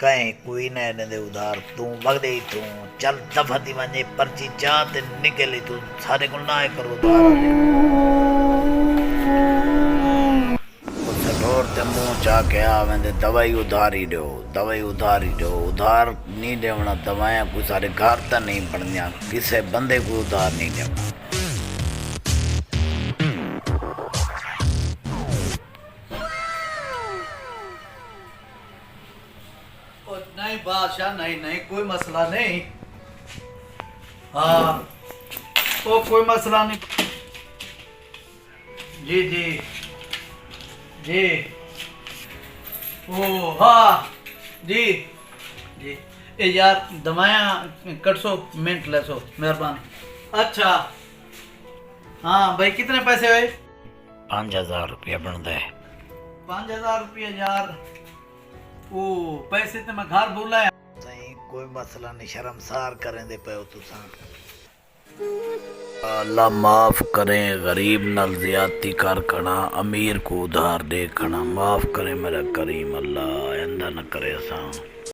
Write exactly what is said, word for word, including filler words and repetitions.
کہیں کوئی نہ ݙیندے ادھار، توں وڳدے اتھوں، چل دفعہ تھی ونڄ، اے پرچی چا تے نکل اتھوں، ساݙے کول نہ آئے کرو ادھار آلے۔ او سٹور تے منہ چا کے آ ویندے، دوائی ادھاری ݙیو، دوائی ادھاری ݙیو، ادھار نی ݙیوݨا، دوائیاں کوئی ساݙے گھر تاں نی بݨدیاں، کسے بندے کوں ادھار نی ݙیوݨا۔ او نہیں بادشاہ، نہیں، نہیں، کوئی مسئلہ نہیں۔ ہاں، او کوئی مسئلہ نہیں۔ جی، جی، جی۔ او ہاں، جی، جی۔ اے یار، دوائیاں کٹسو، منٹ لیسو، مہربانی۔ اچھا، ہاں بھائی، کتنے پیسے ہوئے؟ پنج ہزار روپیہ بݨدا ہے۔ پنج ہزار روپیہ یار، او پیسے تے میں گھر بھل آیا۔ سائیں، کوئی مسئلہ نہیں، شرمسار کریندے پئے ہو تساں۔ اللہ معاف کریں، غریب نال زیادتی کر کھڑاں، امیر کوں ادھار ݙے کھڑاں، معاف کریں میرا کریم اللہ، آئندہ نہ کرے اساں۔